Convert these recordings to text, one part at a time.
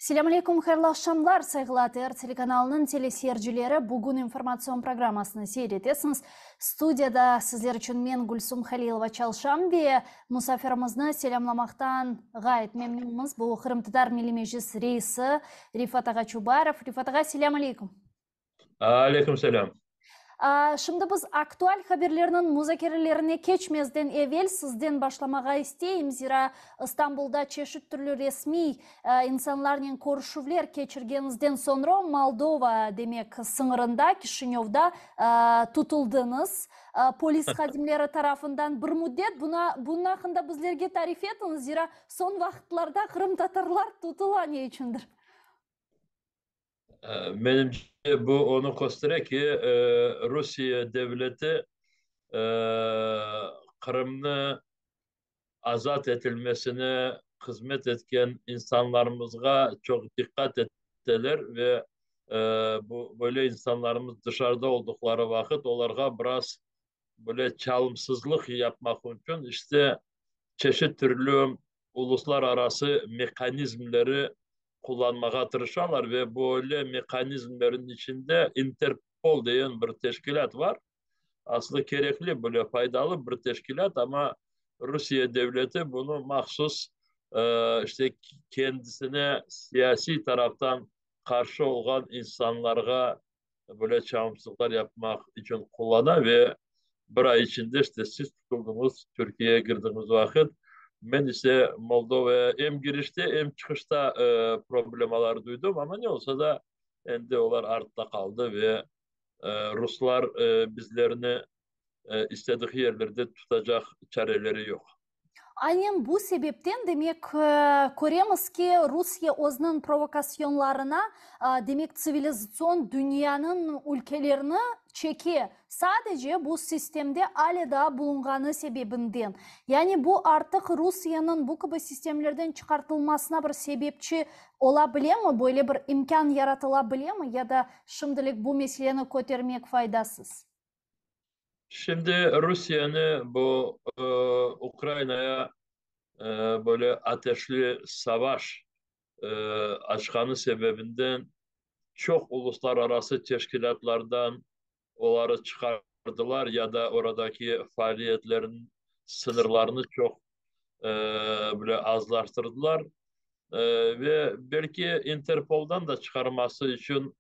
Selâm aleyküm, hayırlı aqşamlar, sayğılı ATR telekanalınıñ teleseyircileri. Bugün informatsion programmasını seyir etesiñiz. Studiyada sizler içün men, Gülsum Halilova, çalışam ve musafirimizni selâmlamaqtan ğayet memnünmiz. Bu, Qırımtatar Milliy Meclis reisi Refat ağa Çubarov. Refat ağa, selâm aleyküm. Aleyküm selâm. Şimdi biz aktual haberlerniñ muzakerelerine keçmezden evel sizden başlamağa isteyim, zira İstanbulda çeşit türlü resmiy insanlarnen körüşüvler keçirgeniñizden soñra Moldova, demek, sıñırında, Kişinövda tutuldıñız polis hadimleri tarafından bir müddet. Bunıñ aqqında bizlerge tarif etiñiz, zira soñ vaqıtlarda qırımtatarlar tutula ne içündir. Menimce, bu onı köstere ki, Rusiye devleti Qırımnı azat etilmesine hızmet etken insanlarımızğa çoq diqqat eteler ve bu böyle insanlarımız dışarıda olduqları vaqıt olarğa biraz böyle çalımsızlıq yapmaq içün işte çeşit türlü uluslararası mehanizmleri qullanmağa tırışalar ve böyle mehanizmlerniñ içinde İnterpol degen bir teşkilât var. Aslı kerekli, böyle faydalı bir teşkilât, amma Rusiye devleti bunı mahsus işte kendisine siyasiy taraftan qarşı olğan insanlarğa böyle çalımsızlıqlar yapmaq içün qullana ve bir ay içinde işte siz tutuldıñız, Türkiyege kirdiñiz vaqıt, men ise Moldovaya em kirişte, em çıqışta problemalar duydım, amma ne olsa da, endi olar artta qaldı ve ruslar bizlerni istedigi yerlerde tutacaq çareleri yoq. Aynen bu sebepten, demek, köremiz ki, Rusiye özüniñ provokasyonlarına, demek, tsivilizatsion dünyanıñ ülkelerini çeke, sadece bu sistemde ale daa bulunğanı sebebinden. Yani bu artıq Rusiyeniñ bu kibi sistemlerden çıqartılmasına bir sebepçi ola bilemi, böyle bir imkân yaratıla bilemi ya da şimdilik bu meseleni kötermek faydasız? Şimdi Rusiyeni bu Ukrainaya böyle ateşli savaş açqanı sebebinden çoq uluslararası teşkilâtlardan oları çıqardılar ya da oradaki faaliyetleriniñ sıñırlarını çoq böyle azlaştırdılar ve belki İnterpoldan da çıqarması içün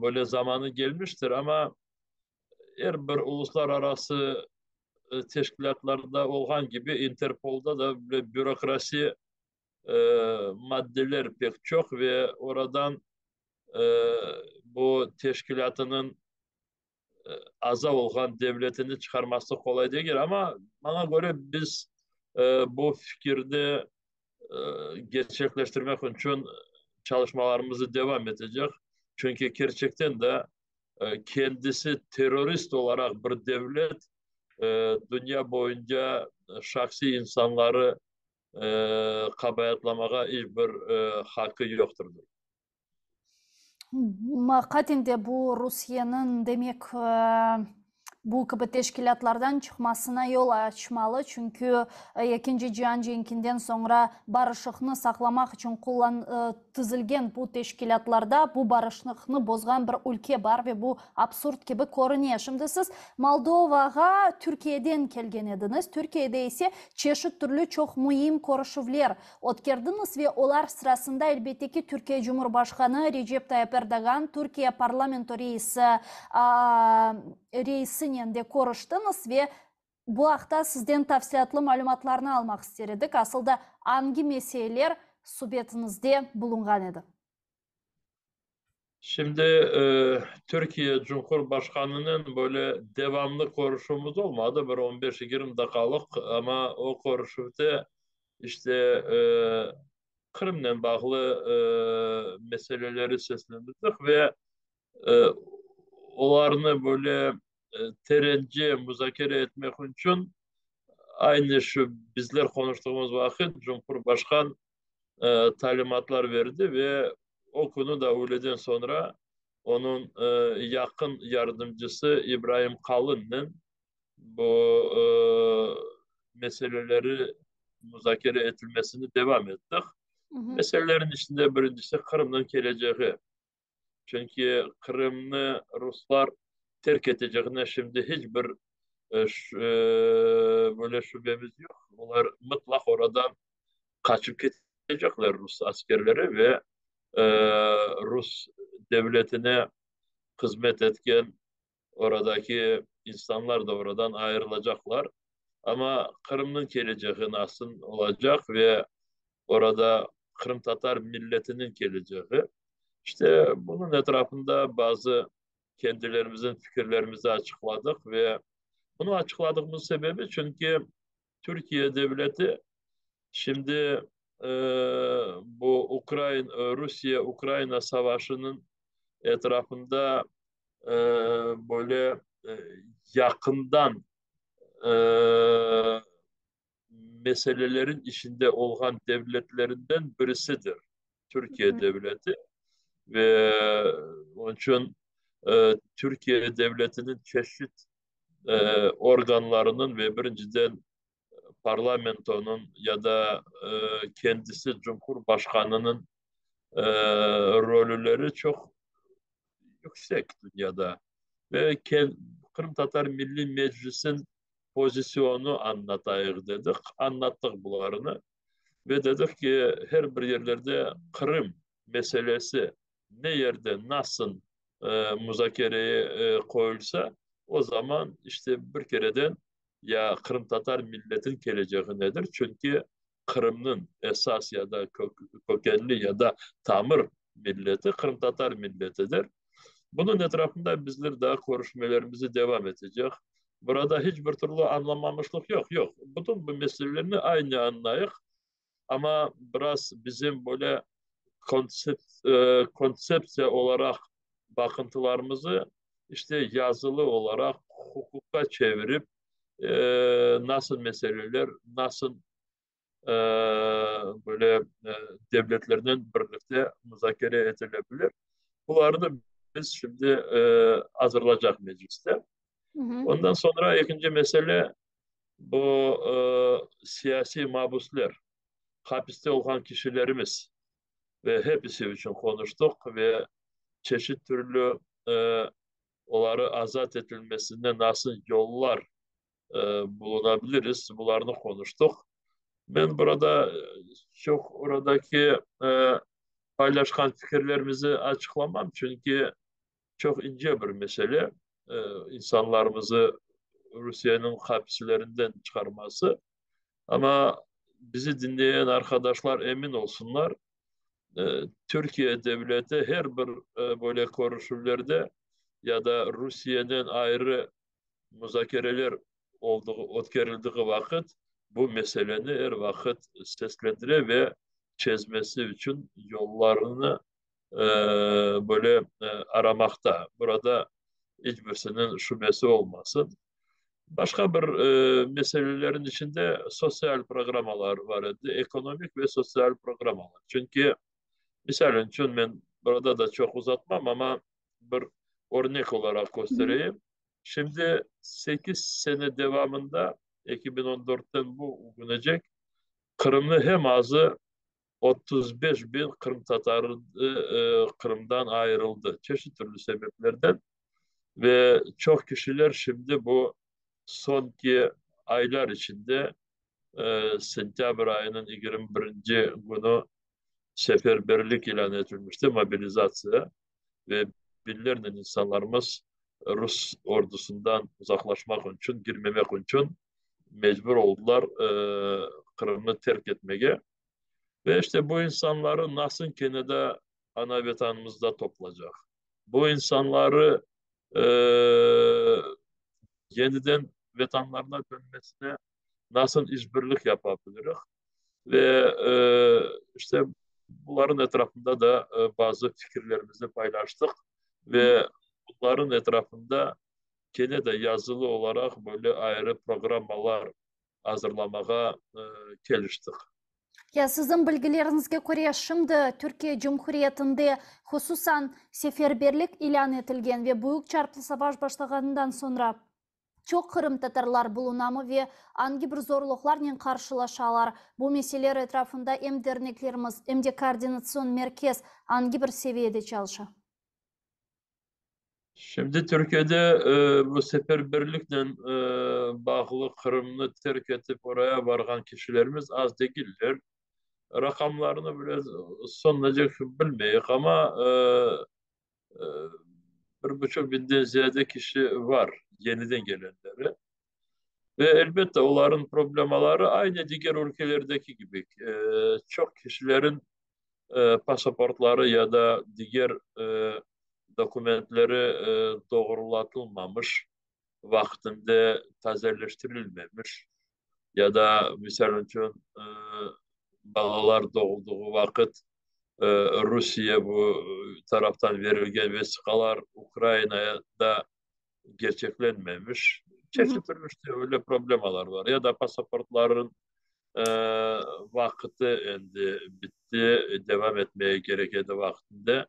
böyle zamanı gelmiştir, amma er bir uluslararası teşkilâtlarda olğan kibi İnterpolda da böyle bürokrasi maddeler pek çoq ve oradan bu teşkilâtınıñ aza olğan devletini çıqarması qolay degil. Amma, maña köre, biz bu fikirni gerçekleştirmek içün çalışmalarımıznı devam etecek. Çünki kerçekten de kendisi terrorist olaraq bir devlet dünya boyunca şahsiy insanları qabayatlamağa iç bir haqqı yoqtır. Aqiqaten de bu Rusiyeniñ, demek, bu kibi teşkilâtlardan çıqmasına yol açmalı, çünki Ekinci cian cenkinden soñra barışıqnı saqlamaq içün qullan tizilgen bu teşkilâtlarda bu barışıqnı bozğan bir ülke bar ve bu absurd kibi körüne. Şimdi siz Moldovağa Türkiyeden kelgen ediñiz, Türkiyede ise çeşit türlü çoq müim körüşüvler ötkerdiñiz ve olar sırasında, elbette ki, Türkiye Cumhurbaşqanı Recep Tayyip Erdoğan, Türkiye parlamento reisi reisinen de körüştiñiz ve bu aqta sizden tafsilâtlı malümatlarnı almaq ister edik. Asıl da angi meseleler subetiñizde bulunğan edi? Şimdi Türkiye Cumhurbaşqanınen böyle devamlı körüşüvimiz olmadı, bir on beş, yigirmi daqqalıq, amma o körüşüvde işte Qırımnen bağlı meseleleri seslendirdik ve olarnı böyle terence muzakere etmek içün aynı şu bizler qonuştığımız vaqıt Cumhurbaşqan talimatlar berdi ve o künü da üyleden soñra onıñ yaqın yardımcısı İbraim Qalınnen bu meseleleri muzakere etilmesini devam ettik. Meselelerin içinde birincisi Qırımnıñ keleceği. Çünki Qırımnı ruslar terk etecegine şimdi hiç bir böyle şübemiz yoq. Olar mıtlaq oradan qaçıp ketecekler, rus askerleri ve rus devletine hızmet etken oradaki insanlar da oradan ayırılacaqlar. Amma Qırımnıñ keleceği nasıl olacaq ve orada qırımtatar milletiniñ keleceği, işte bunıñ etrafında bazı kendilerimizniñ fikirlerimizi açıqladıq ve bunı açıqladığımız sebebi, çünki Türkiye devleti şimdi bu Ukrain, Rusiye-Ukraina savaşınıñ etrafında böyle yaqından meselelerin içinde olğan devletlerinden birisidir Türkiye devleti ve onıñ içün Türkiye devletiniñ çeşit organlarınıñ ve birinciden parlamentonıñ ya da kendisi Cumhurbaşqanınıñ rolüleri çoq yüksek dünyada ve Qırımtatar Milliy Meclisin pozisyonı añlatayıq dedik, añlattıq bularnı ve dedik ki, her bir yerlerde Qırım meselesi ne yerde nasıl muzakereye qoyulsa, o zaman işte bir kereden ya qırımtatar milletin keleceği nedir, çünki Qırımnıñ esas ya da kökenli ya da tamır milleti qırımtatar milletidir. Bunıñ etrafında bizler daa körüşmelerimizi devam etecek. Burada hiç bir türlü añlamamışlıq yoq, yoq. Bütün bu meselelerni aynı añlayıq, amma biraz bizim böyle kontseptsiya olaraq baqıntılarımızı işte yazılı olaraq huquqqa çevirip, nasıl meseleler, nasıl böyle devletlernen birlikte muzakere etile bilir, bularnı biz şimdi azırlacaq mecliste. Ondan soñra ekinci mesele, bu siyasiy mabusler, hapiste olğan kişilerimiz ve hepisi içün qonuştıq ve çeşit türlü oları azat etilmesine nasıl yollar bulunabiliriz, bularnı qonuştıq. Men burada çoq oradaki paylaşqan fikirlerimizi açıqlamam, çünki çoq ince bir mesele, insanlarımızı Rusiyeniñ hapislerinden çıqarması. Amma bizi diñleyen arqadaşlar emin olsunlar, Türkiye devleti her bir böyle körüşüvlerde ya da Rusiyenen ayrı muzakereler olduğu, ötkerildiği vaqıt bu meseleni er vaqıt seslendire ve çezmesi içün yollarını böyle aramaqta. Burada iç birisiniñ şübesi olmasın. Başqa bir meselelerin içinde sotsial programmalar var edi, ekonomik ve sotsial programmalar. Çünki, misal içün, men burada da çoq uzatmam, amma bir örnek olaraq köstereyim. Şimdi 8 sene devamında, 2014-ten bu künecek, Qırımnı hem azı 35 biñ qırımtatarı Qırımdan ayırıldı, çeşit türlü sebeplerden ve çoq kişiler şimdi bu soñki aylar içinde, sentâbr ayınıñ 21-nci künü seferberlik ilân etilmişti, mobilizatsiya, ve biñlernen insanlarımız rus ordusından uzaqlaşmaq içün, girmemek içün mecbur oldılar Qırımnı terk etmege. Ve işte bu insanları nasıl kene de ana vetanımızda toplaycaq? Bu insanları yeniden vetanlarına dönmesine nasıl işbirlik yapabiliriz? Ve işte buların etrafında da bazı fikirlerimizni paylaştıq ve bunların etrafında kene de yazılı olaraq böyle ayrı programmalar azırlamağa keliştik. Ya siziñ bilgileriñizge köre, şimdi Türkiye Cumhuriyetinde, hususan seferberlik ilân etilgen ve büyük çarplı savaş başlağanından soñra. Çoq qırımtatarlar bulunamı ve angi bir zorluqlarnen qarşılaşalar? Bu meseleler etrafında em derneklerimiz, em de koordinatsion merkez angi bir seviyede çalışa? Şimdi Türkiyede bu seferberliknen bağlı Qırımnı terk etip oraya barğan kişilerimiz az degiller. Raqamlarını biraz soñunacek bilmeyik, amma bir buçuq biñden ziyade kişi var, yeniden gelenleri. Ve elbette olarnıñ problemaları aynı diger ülkelerdeki kibi. Çoq kişilerin pasaportları ya da diger dokumentleri doğrulatılmamış, vaqtında tazeleştirilmemiş ya da, misal içün, balalar doğuldığı vaqıt Rusiye bu taraftan verilgen vesiqalar Ukrainada gerçeklenmemiş. Çeşit türlü işte öyle problemalar var. Ya da pasaportların vaqıtı endi bitti, devam etmeye kerek edi vaqtında.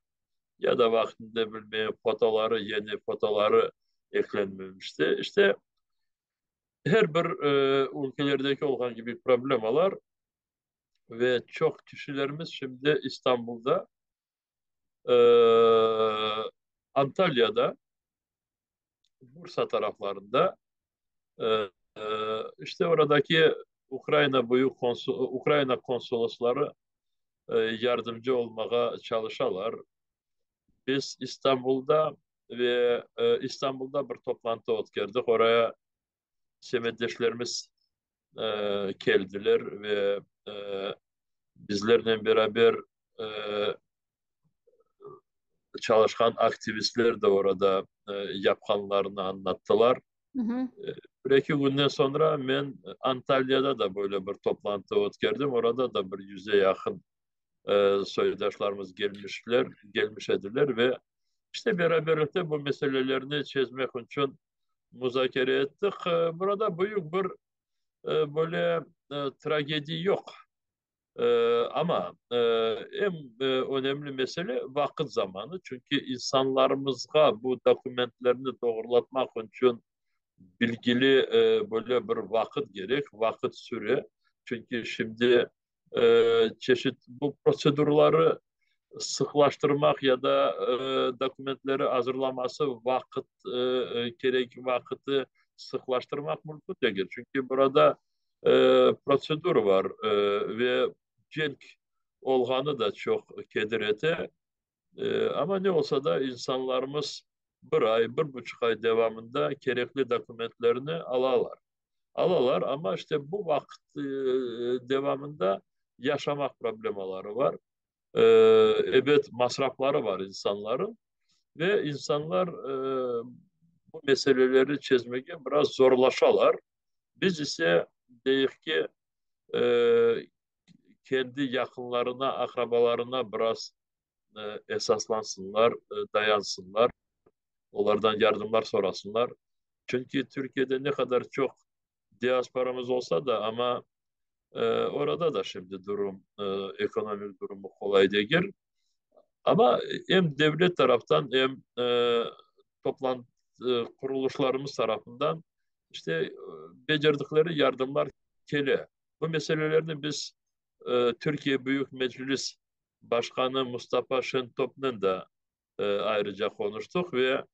Ya da vaqtında bilmeyim fotoları, yeni fotoları eklenmemişti. İşte her bir ülkelerdeki olğan kibi problemalar ve çoq kişilerimiz şimdi İstanbulda, Antalyada, Bursa taraflarında, işte oradaki Ukraina büyük konsul, Ukraina konsolosları yardımcı olmağa çalışalar. Biz İstanbulda ve İstanbulda bir toplantı ötkerdik, oraya semetdeşlerimiz keldiler ve bizlernen beraber çalışqan aktivistler de orada yapqanlarını añlattılar. Bir-eki künden soñra men Antalyada da böyle bir toplantı ötkerdim, orada da bir yüze yaqın soydaşlarımız gelmişler, gelmiş ediler ve işte beraberlikte bu meselelerni çezmek içün muzakere ettik. Burada büyük bir böyle tragediya yoq. Amma eñ önemli mesele vaqıt zamanı, çünki insanlarımızğa bu dokumentlerni doğrulatmaq içün bilgili böyle bir vaqıt kerek, vaqıt süre. Çünki şimdi çeşit bu protseduraları sıqlaştırmaq ya da dokumentleri azırlaması vaqıt kerek vaqıtı sıqlaştırmaq mümkün degil. Çünki burada protsedura bar ve cenk olğanı da çoq keder ete. Amma ne olsa da insanlarımız bir ay, bir buçuq ay devamında kerekli dokumentlerni alalar. Alalar, amma işte bu vaqıt devamında yaşamaq problemaları bar. Ebet, masrafları bar insanların ve insanlar bu meseleleri çezmege biraz zorlaşalar. Biz ise deyik ki, kendi yaqınlarına, aqrabalarına biraz esaslansınlar, dayansınlar, olardan yardımlar sorasınlar. Çünki Türkiyede ne qadar çoq diasporamız olsa da, amma orada da şimdi durum, ekonomik durumu qolay degil. Amma em devlet taraftan, em toplan qurulışlarımız tarafından işte becerdikleri yardımlar kele. Bu meselelerni biz Türkiye Büyük Meclis Başqanı Mustafa Şentopnen de ayrıca qonuştıq ve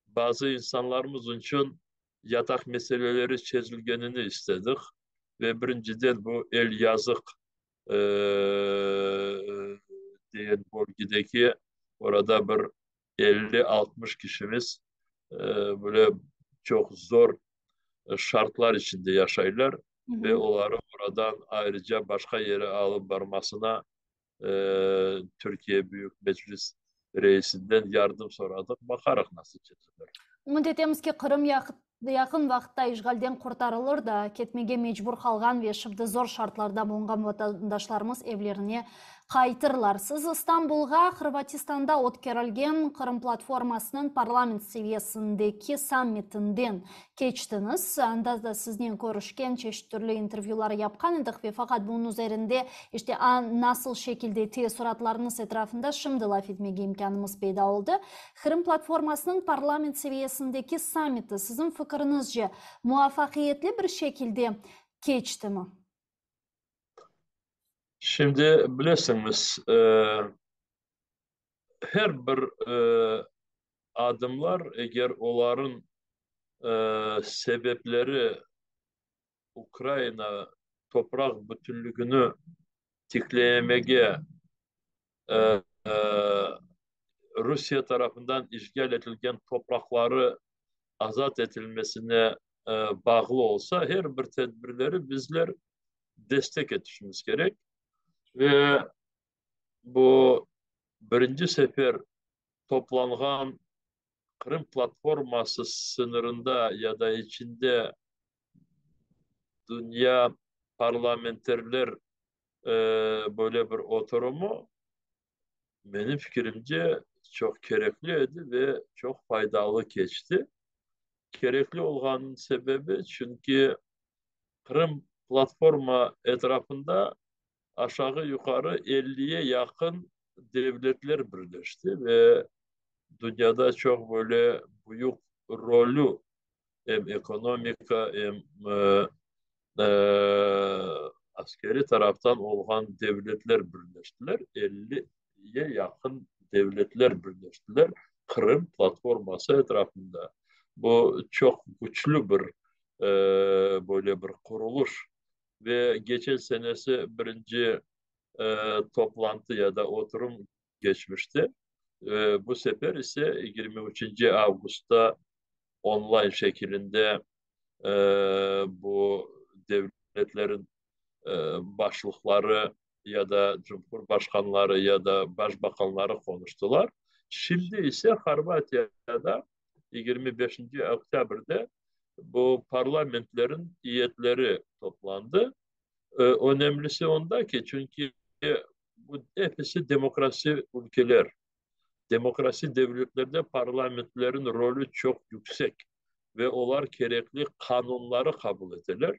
bazı insanlarımız içün yataq meseleleri çezilgenini istedik. Ve birinciden bu Elyazıq degen bölgedeki orada bir 50-60 kişimiz böyle çoq zor şartlar içinde yaşaylar ve oları oradan ayrıca başqa yere alıp barmasına Türkiye Büyük Meclis reisinden yardım soradıq. Baqarıq nasıl çezilir. Ümüt etemiz ki, Qırım yaqın vaqıtta işğalden qurtarılır da, ketmege mecbur qalğan ve şimdi zor şartlarda bulunğan vatandaşlarımız evlerine. qaytırlar. Siz İstanbulğa Hırvatistanda ötkerilgen Qırım platformasınıñ parlament seviyesindeki sammitinden keçtiñiz. Anda da siznen körüşken, çeşit türlü intervyular yapqan edik ve faqat bunıñ üzerinde işte nasıl şekilde teessuratlarıñız etrafında şimdi laf etmege imkânımız peyda oldı. Qırım platformasınıñ parlament seviyesindeki sammiti, siziñ fikiriñizce, muvafaqiyetli bir şekilde keçtimi? Şimdi bilesiñiz, her bir adımlar, eger olarıñ sebepleri Ukraina topraq bütünligini tiklemege, Rusiye tarafından işğal etilgen topraqları azat etilmesine bağlı olsa, her bir tedbirleri bizler destek etişimiz kerek. Ve bu birinci sefer toplanğan Qırım platforması sıñırında ya da içinde dünya parlamenterler böyle bir oturımı, menim fikirimce, çoq kerekli edi ve çoq faydalı keçti. Kerekli olğanınıñ sebebi, çünki Qırım platforma etrafında aşağı-yuqarı elliye yaqın devletler birleşti ve dünyada çoq böyle büyük rolü em ekonomika, em askeriy taraftan olğan devletler birleştiler, elliye yaqın devletler birleştiler Qırım platforması etrafında. Bu çoq küçlü bir böyle bir quruluş ve geçen senesi birinci toplantı ya da oturum keçmişti. Bu sefer ise 23 avgustta online şekilinde bu devletlerin başlıqları ya da cumhurbaşqanları ya da başbaqanları qonuştılar. Şimdi ise Horvatiyada 25 oktâbrde bu parlamentlerin iyetleri toplandı. Önemlisi onda ki, çünki bu episi demokrasi ülkeler. Demokrasi devletlerde parlamentlerin rolü çoq yüksek ve olar kerekli qanunları qabul eteler.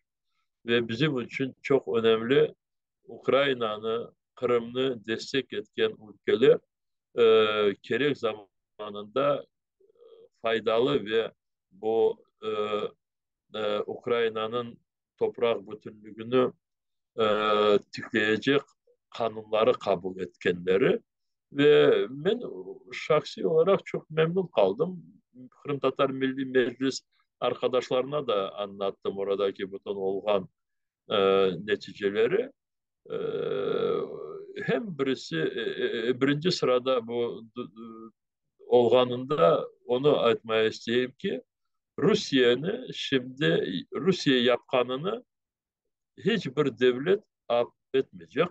Ve bizim içün çoq önemli Ukrainanı, Qırımnı destek etken ülkeler kerek zamanında faydalı ve bu Ukrainanıñ topraq bütünligini tikleyecek qanunları qabul etkenleri ve men şahsiy olaraq çoq memnun qaldım. Qırımtatar Milliy Meclis arqadaşlarına da añlattım oradaki bütün olğan neticeleri. Hem birisi, birinci sırada bu olğanında onı aytmaya isteyim ki, Rusiyeni şimdi Rusiye yapqanını hiç bir devlet affetmeycek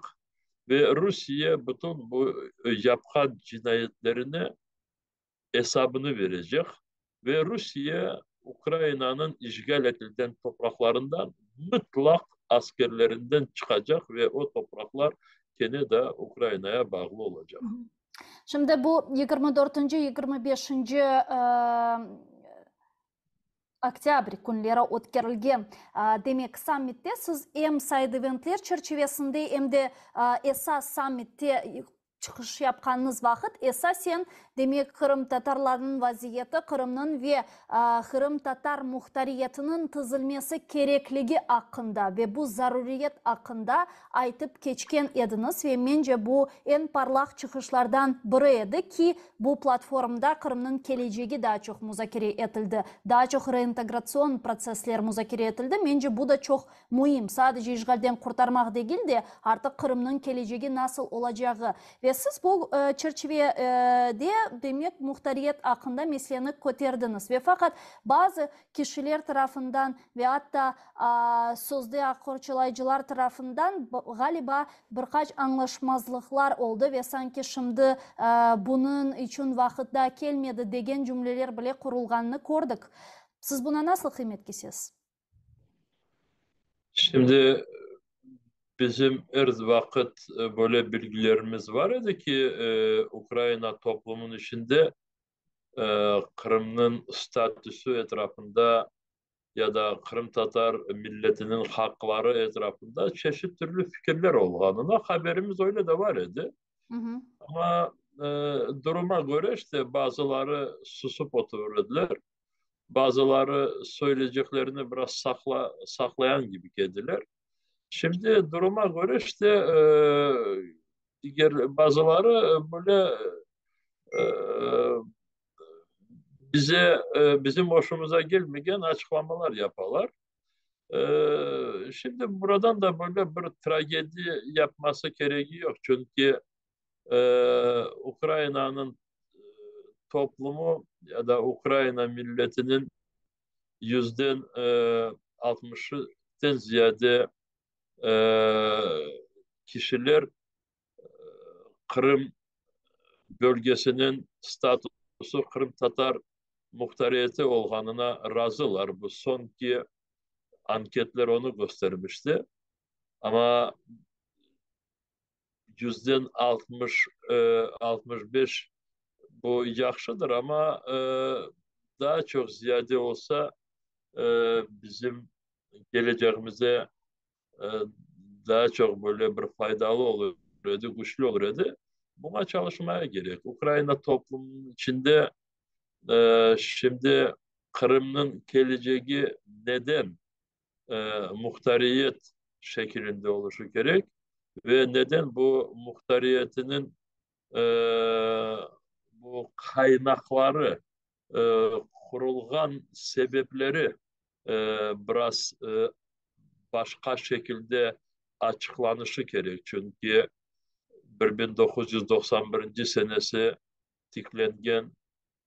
ve Rusiye bütün bu yapqan cinayetlerine esabını verecek ve Rusiye Ukrainanıñ işğal etilgen topraqlarından mıtlaq askerlerinden çıqacaq ve o topraqlar kene de Ukrainaya bağlı olacaq. Şimdi bu 24-nci, 25-nci oktâbr künleri ötkerilgen, demek, sammitte siz em sayd-eventler çerçivesinde, em de esas sammitte çıqış yapqanıñız vaqıt esasen, demek, qırımtatarlarnıñ vaziyeti, Qırımnıñ ve qırımtatar muhtariyetiniñ tizilmesi kerekligi aqqında ve bu zaruriyet aqqında aytıp keçken ediñiz ve mence bu eñ parlaq çıqışlardan biri edi ki, bu platformda Qırımnıñ kelecegi daa çoq muzakere etildi, daa çoq reintegratsion protsessler muzakere etildi. Mence bu da çoq müim, sadece işğalden qurtarmaq degil de, artıq Qırımnıñ kelecegi nasıl olacağı. Ve siz bu çerçivede, demek, muhtariyet aqqında meseleni köterdiñiz. Ve faqat bazı kişiler tarafından ve atta sözde aq qorçalayıcılar tarafından, ğaliba, bir qaç añlaşmazlıqlar oldı ve sanki şimdi bunıñ içün vaqıt daa kelmedi degen cümleler bile qurulğanını kördik. Siz buna nasıl qıymet kesesiz? Şimdi. Bizim er vaqıt böyle bilgilerimiz var edi ki, Ukraina toplumınıñ içinde Qırımnıñ statüsü etrafında ya da qırımtatar milletiniñ haqları etrafında çeşit türlü fikirler olğanına haberimiz öyle de var edi. Amma duruma köre işte bazıları susıp oturır ediler, bazıları söyleyceklerini biraz saqla, saqlayan kibi kediler. Şimdi duruma köre işte diger bazıları böyle bize bizim hoşumuza gelmegen açıqlamalar yapalar. Şimdi buradan da böyle bir tragedi yapması keregi yoq, çünki Ukrainanıñ toplumu ya da Ukraina milletiniñ yüzden altmışıdan ziyade kişiler Qırım bölgesiniñ statusı qırımtatar muhtariyeti olğanına razılar. Bu soñki anketler onı köstermişti. Amma yüzden 60, 65 bu yahşıdır, amma daa çoq ziyade olsa, bizim kelecegimize daa çoq böyle bir faydalı olur edi, küçlü olur edi. Buña çalışmaya kerek. Ukraina toplumınıñ içinde şimdi Qırımnıñ kelecegi neden muhtariyet şekilinde oluşu kerek ve neden bu muhtariyetiniñ bu qaynaqları, qurulğan sebepleri biraz başqa şekilde açıqlanışı kerek, çünki 1991 senesi tiklengen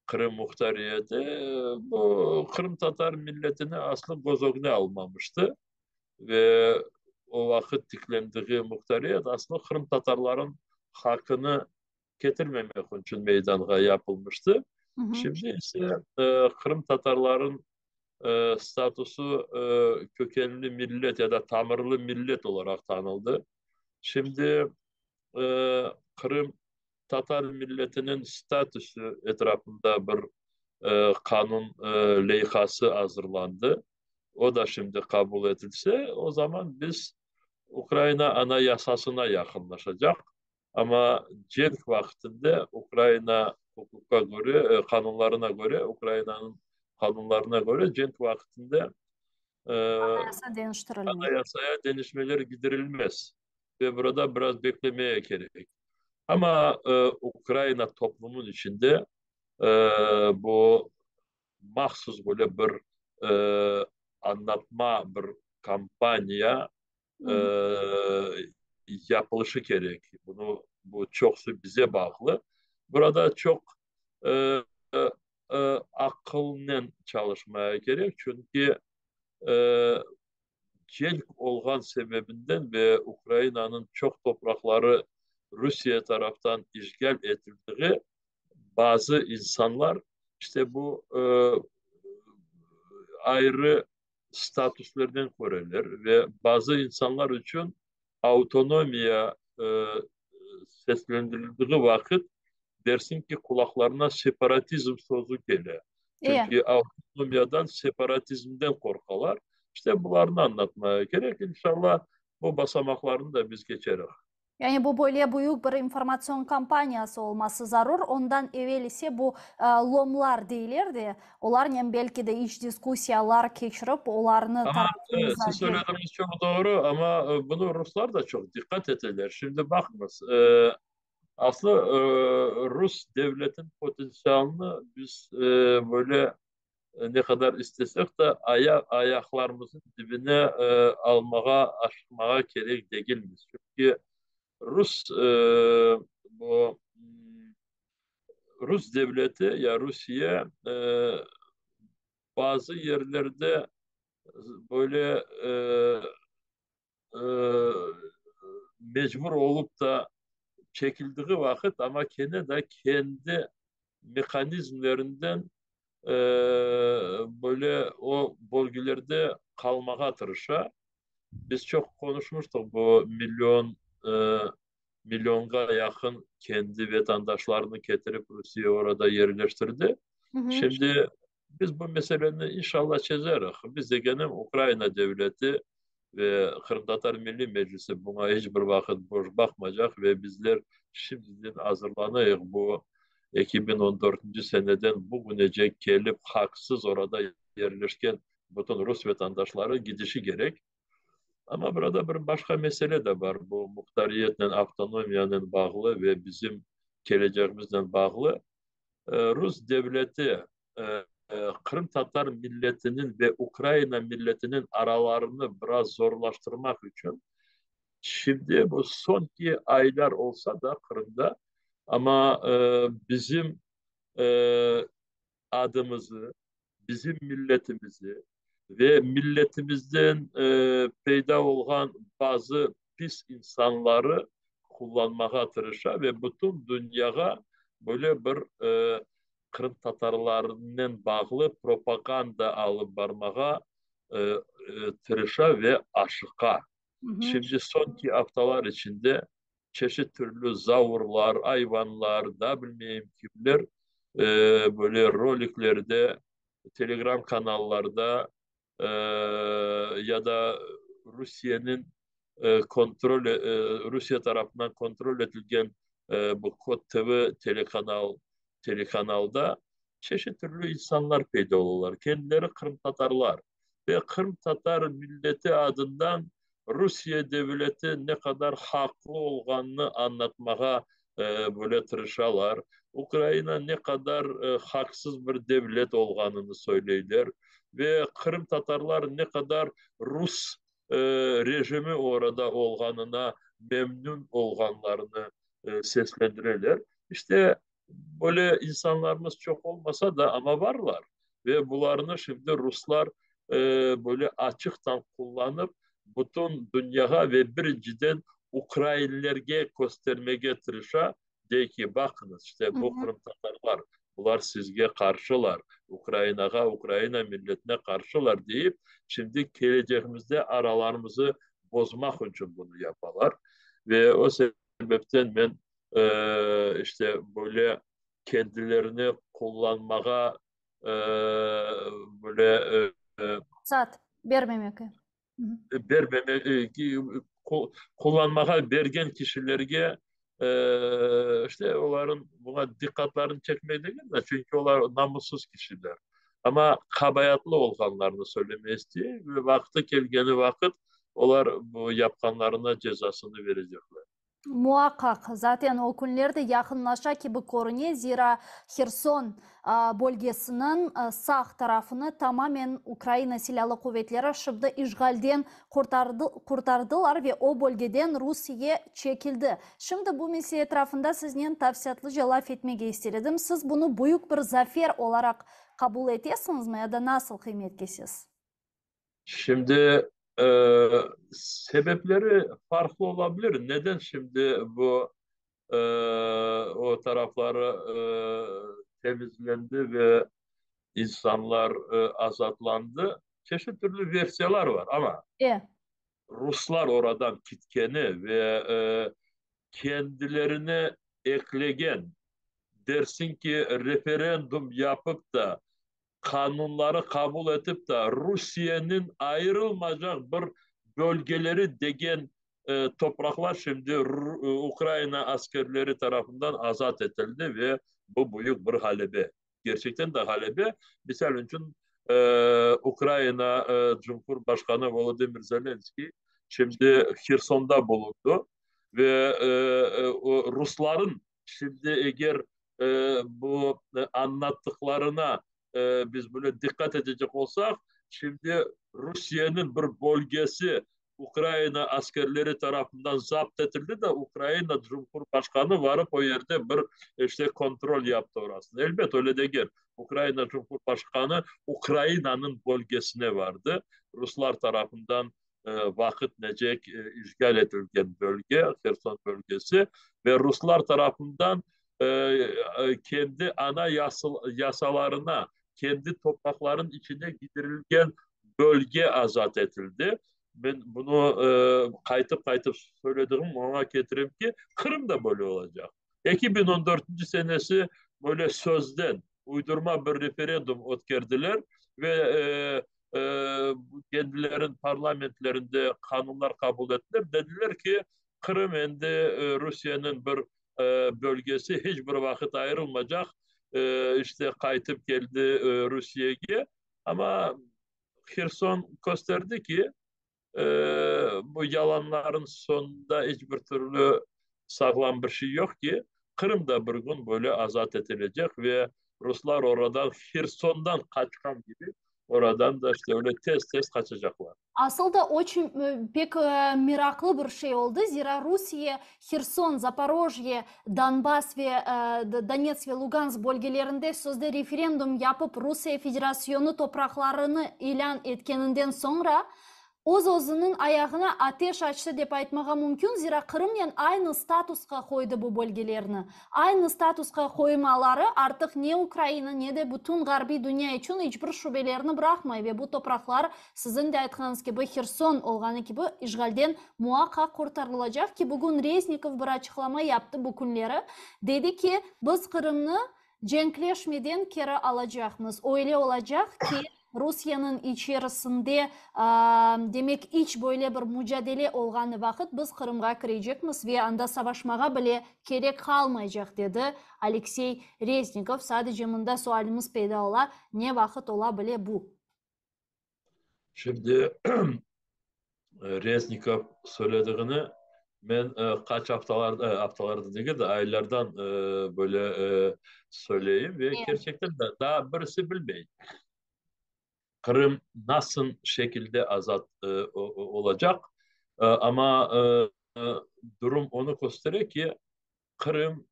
Qırım muhtariyeti bu qırımtatar milletini aslı köz ögüne almamıştı ve o vaqıt tiklendiği muhtariyet aslı qırımtatarların haqqını ketirmemek içün meydanğa yapılmıştı. Şimdi ise qırımtatarların statusı kökenli millet ya da tamırlı millet olaraq tanıldı. Şimdi Qırım tatar milletiniñ statüsü etrafında bir qanun leyhası azırlandı. O da şimdi qabul etilse, o zaman biz Ukraina Anayasasına yaqınlaşacaq. Amma cenk vaqtında Ukraina uquqqa köre, qanunlarına köre, Ukrainanıñ qanunlarına köre cenk vaqtında Anayasa deñiştirilmey. Anayasaya deñişmeler gidirilmez ve burada biraz beklemeye kerek. Amma Ukraina toplumınıñ içinde bu mahsus böyle bir añlatma, bir kampaniya yapılışı kerek. Bunı, bu çoqusı bize bağlı. Burada çoq aqılnen çalışmaya kerek, çünki cenk olğan sebebinden ve Ukrainanıñ çoq topraqları Rusiye taraftan işğal etildiği, bazı insanlar işte bu ayrı statuslerden köreler ve bazı insanlar içün avtonomiya seslendirildiği vaqıt dersiñ ki, qulaqlarına separatizm sözü kele. Çünki avtonomiyadan, separatizmden qorqalar. İşte bularnı añlatmaya kerek. İnşallah, bu basamaqlarnı da biz keçeriq. Yani bu böyle büyük bir informatsion kampaniyası olması zarur. Ondan evel ise bu lomlar deyler de, olarnen belki de iç diskussiyalar keçirip, olarnı Amma tarafımıza siz söylediğiniz çoq doğru, amma bunı ruslar da çoq diqqat eteler. Şimdi baqıñız, aslı rus devletin potentsialını biz böyle ne qadar istesek de ayaqlarımıznıñ dibine almağa, aşıqmağa kerek degilmiz. Çünki rus bu rus devleti ya Rusiye bazı yerlerde böyle mecbur olup da çekildiği vaqıt, amma kene de kendi mehanizmlerinden böyle o bölgelerde qalmağa tırışa. Biz çoq qonuşmuştıq, bu million, millionğa yaqın kendi vatandaşlarını ketirip Rusiye orada yerleştirdi. Şimdi biz bu meseleni inşallah çezeriz. Biz degenim Ukraina devleti ve Qırımtatar Milliy Meclisi buña iç bir vaqıt boş baqmaycaq ve bizler şimdiden azırlanayıq bu 2014 seneden bugünece kelip haqsız orada yerleşken bütün rus vatandaşları gidişi kerek. Amma burada bir başqa mesele de bar, bu muhtariyetnen, avtonomiyanen bağlı ve bizim kelecegimiznen bağlı. Rus devleti qırımtatar milletiniñ ve Ukraina milletiniñ aralarını biraz zorlaştırmaq içün şimdi bu soñki aylar olsa da Qırımda, amma bizim adımızı, bizim milletimizi ve milletimizden peyda olğan bazı pis insanları qullanmağa tırışa ve bütün dünyağa böyle bir qırımtatarlarnen bağlı propaganda alıp barmağa tırışa ve aşıqa. Şimdi soñki aftalar içinde çeşit türlü zavurlar, ayvanlar, da bilmeyim kimler böyle roliklerde, telegram kanallarda ya da Rusiyeniñ kontrol Rusiye tarafından kontrol etilgen bu Kod TV telekanal telekanalda çeşit türlü insanlar peyda olalar. Kendileri qırımtatarlar ve qırımtatar milleti adından Rusiye devleti ne qadar haqlı olğanını añlatmağa böyle tırışalar. Ukraina ne qadar haqsız bir devlet olğanını söyleyler ve qırımtatarlar ne qadar rus rejimi orada olğanına memnün olğanlarını seslendireler. İşte, böyle insanlarımız çoq olmasa da, amma barlar. Ve bularnı şimdi ruslar böyle açıqtan qullanıp, bütün dünyağa ve birinciden ukrainlerge köstermege tırışa, dey ki, baqıñız, işte bu qırımtatarlar, bular sizge qarşılar, Ukrainağa, Ukraina milletine qarşılar deyip, şimdi kelecegimizde aralarımızı bozmaq içün bunı yapalar. Ve o sebepten men işte böyle kendilerini qullanmağa böyle Fırsat bermemek. Bermemek, qullanmağa bergen kişilerge işte olarnıñ buña diqqatlarını çekmek degil de, çünki olar namussız kişiler. Amma qabaatlı olğanlarını söylemek isteyim ve vaqtı kelgeni vaqıt olar bu yapqanlarına cezasını verecekler. Muaqqaq, zaten o künler de yaqınlaşa kibi körüne, zira Herson bölgesiniñ sağ tarafını tamamen Ukraina Silâlı Quvetleri şimdi işğalden qurtardılar ve o bölgeden Rusiye çekildi. Şimdi bu mesele etrafında siznen tafsilâtlıca laf etmege ister edim. Siz bunı büyük bir zafer olaraq qabul etesiñizmi ya da nasıl qıymet kesesiz? Şimdi sebepleri farqlı olabilir. Neden şimdi bu o tarafları temizlendi ve insanlar azatlandı? Çeşit türlü versiyalar var, amma ruslar oradan kitkeni ve kendilerine eklegen, dersiñ ki, referendum yapıp da, qanunları qabul etip da, Rusiyeniñ ayırılmaycaq bir bölgeleri degen topraqlar şimdi Ukraina askerleri tarafından azat etildi ve bu büyük bir ğalebe. Kerçekten de ğalebe. Misal içün, Ukraina Cumhurbaşqanı Volodımır Zelenskiy şimdi Hersonda bulundı ve rusların şimdi eger bu añlattıqlarına biz böyle diqqat etecek olsaq, şimdi Rusiyeniñ bir bölgesi Ukraina askerleri tarafından zapt etildi de, Ukraina Cumhurbaşqanı varıp o yerde bir işte kontrol yaptı orasını. Elbet, öyle degil. Ukraina Cumhurbaşqanı Ukrainanıñ bölgesine vardı. Ruslar tarafından vaqıt necek işğal etilgen bölge, Herson bölgesi, ve ruslar tarafından kendi ana yasalarına, kendi topraqlarınıñ içine gidirilgen bölge azat etildi. Ben bunı qaytıp-qaytıp söylediğim oña ketirem ki, Qırım da böyle olacaq. 2014 senesi böyle sözden uydurma bir referendum ötkerdiler ve kendileriniñ parlamentlerinde qanunlar qabul ettiler. Dediler ki, Qırım endi Rusiyeniñ bir bölgesi, hiç bir vaqıt ayırılmacaq, işte qaytıp keldi Rusiyege. Amma Herson kösterdi ki, bu yalanların soñunda iç bir türlü sağlam bir şey yoq ki, Qırım da bir kün böyle azat etilecek ve ruslar oradan, Hersondan qaçqan kibi, oradan da işte öyle tez-tez qaçacaqlar. Asıl da oçün pek meraqlı bir şey oldı, zira Rusiye Herson, Zaporojye, Donbass ve Donetsk ve Lugansk bölgelerinde sözde referendum yapıp Rusiye Federasyonı topraqlarını ilân etkeninden soñra öz-özüniñ ayağına ateş açtı dep aytmağa mümkün, zira Qırımnen aynı statusqa qoydı bu bölgelerni. Aynı statusqa qoymaları artıq ne Ukraina, ne de bütün ğarbiy dünya içün iç bir şübelerni bıraqmay ve bu topraqlar, siziñ de aytqanıñız kibi, Herson olğanı kibi, işğalden muaqqaq qurtarılacaq ki, bugün Reznikov bir açıqlama yaptı bu künleri, dedi ki, biz Qırımnı cenkleşmeden keri alacaqmız, öyle olacaq ki, Rusiyeniñ içerisinde, demek, iç böyle bir mucadele olğanı vaqıt biz Qırımğa kirecekmiz ve anda savaşmağa bile kerek qalmaycaq, dedi Aleksey Reznikov. Sadece mında sualimiz peyda ola, ne vaqıt ola bile bu? Şimdi Reznikov söylediğini men qaç aftalar, aftalarda degil de, aylardan böyle söyleyim ve kerçekten de daa birisi bilmey. Qırım nasıl şekilde azat olacaq, amma durum onı köstere ki, Qırım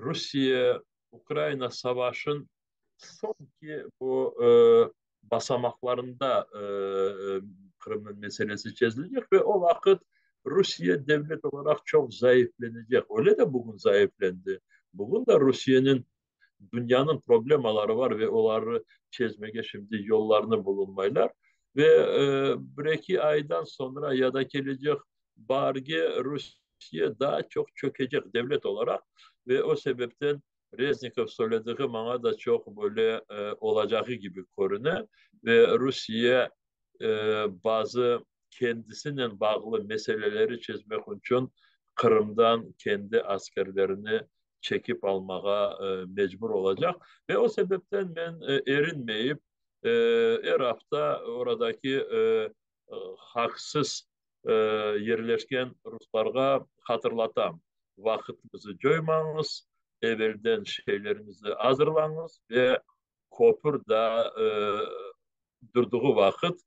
Rusiye Ukraina savaşın soñki bu basamaqlarında Qırımnıñ meselesi çezilecek ve o vaqıt Rusiye devlet olaraq çoq zayıflenecek. Öyle de bugün zayıflendi. Bugün de Rusiyeniñ dünyanıñ problemaları var ve oları çezmege şimdi yollarını bulunmaylar. Ve bir-eki aydan soñra ya da kelecek baarge Rusiye daa çoq çökecek devlet olaraq ve o sebepten Reznikov söylediği maña da çoq böyle olacağı kibi körüne ve Rusiye bazı kendisinen bağlı meseleleri çezmek içün Qırımdan kendi askerlerini çekip almağa mecbur olacaq. Ve o sebepten men erinmeyip, er afta oradaki haqsız yerleşken ruslarğa hatırlatam, vaqıtınızı coymañız, evelden şeyleriñizi azırlañız ve köpür daa durduğu vaqıt